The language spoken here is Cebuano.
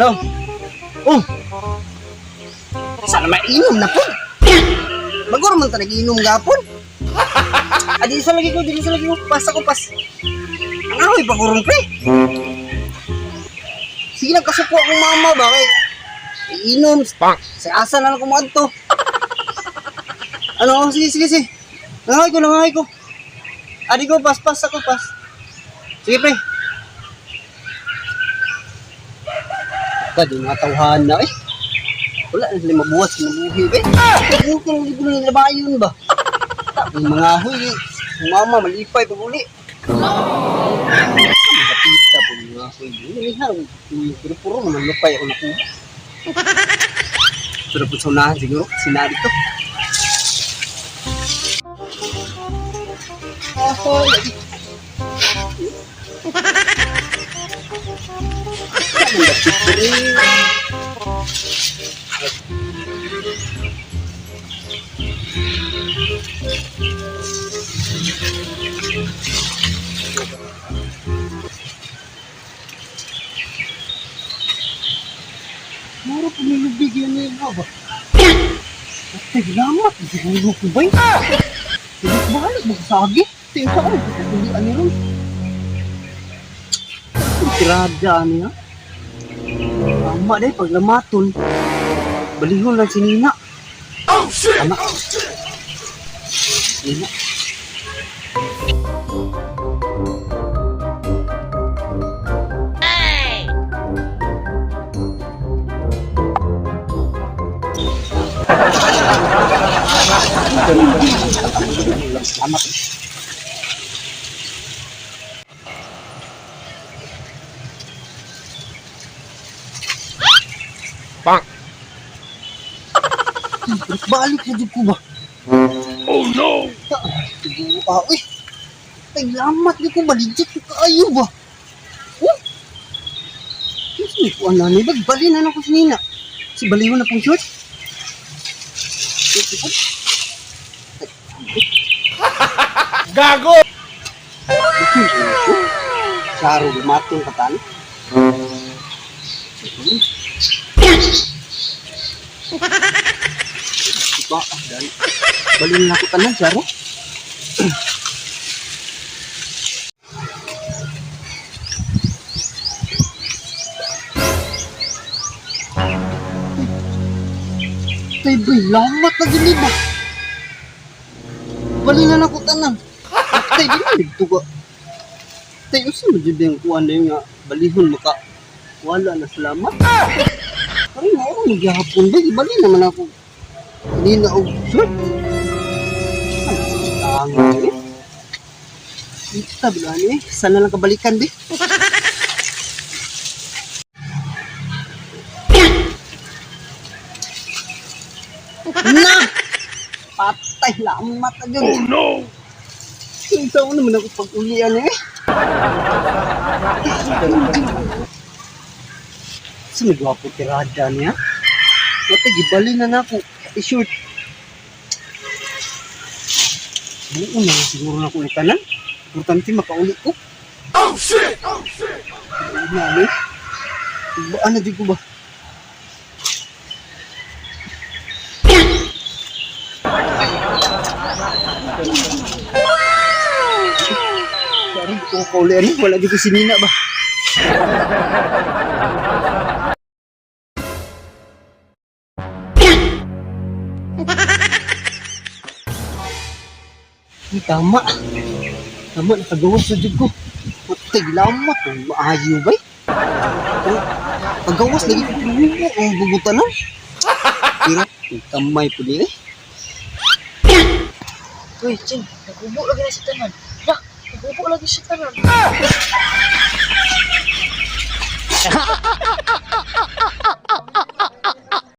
Hello? Oh! Sana mainom na po. Bagor man ta nag-inom gapon. Ah, di sa lagi ko, di sa lagi ko. Pas ako, pas. Ang ahoy pa kurong pre. Sige lang, kasuko akong mama ba kay iinom. Pak. Sa asa na lang kumadto. Ano, sige, sige, sige. Nangahoy ko, nangahoy ko. Adi ko, pas, pas ako, pas. Sige, pre. Ka, di mga tawhan na eh. Wala na sila mabuhat sa mabuhi ba eh. Hindi ko nang libo ng labayon ba? Ang mga huy, eh. Ang mama, malipay pag uli. Mapita po mga huy. Hindi na pero puro naman lupay ako nakuha. Pero po sa unahan siguro, sinari to. Ahoy! Ang dapit ko rin. Muro po nilubig yan eh, nga ba? Ay, salamat. Siguro ko ba yun? Balik mo sa sagi. Tingin sa ako, pagkakulian ni Ron. Tirada niya. Tama dahil pag lamaton. Balihon lang si Nina. Oh shit! Tama. Nina. Salamat. Pak. Balik na dyan ko ba? Oh no! Siguro, ah, uy. Ay, lamat di ko ba? Legit ko kaayo ba? Oh! Diyos may kuwan na ni. Bali na ako si Nina. Si baliho na pong short. Gago! Klaro, lumatong katan. Diba? Ah, dali. Bali na ako tanan, Charo. Tay, bay, lamat na gini ba? Bali na ako tanan. Tay, di na nagtuga. Tay, usa mo jud ang kuan na yun nga balihon maka wala na salamat. Pero mao man gihapon ba bali naman ako. Hindi na og shirt. Tanga eh. Ita bila ni eh. Sana lang kabalikan di. Na! Patay lamat na jud. Oh no! Ikaw naman ako pag-ulian eh. Sa may gwapo tirada niya. Mata, gibali na na ako. I-shoot. Buo na nga siguro na ako ni tanan. Importante makauli ko. Oh shit! Oh shit! Buo na ni. Baan na di ko ba? Sorry, di ko kaulian eh. Wala di ko sinina ba? Ay, tama. Tama, nakagawas na dyan ko. Putay, lamat. Ang maayo ba eh? Oh, paggawas lagi ko kumuha ang gugutan na. Pero, ang kamay po niya eh. Uy, Ching, nagubo lagi na si tanan. Lah, nagubo lagi si tanan.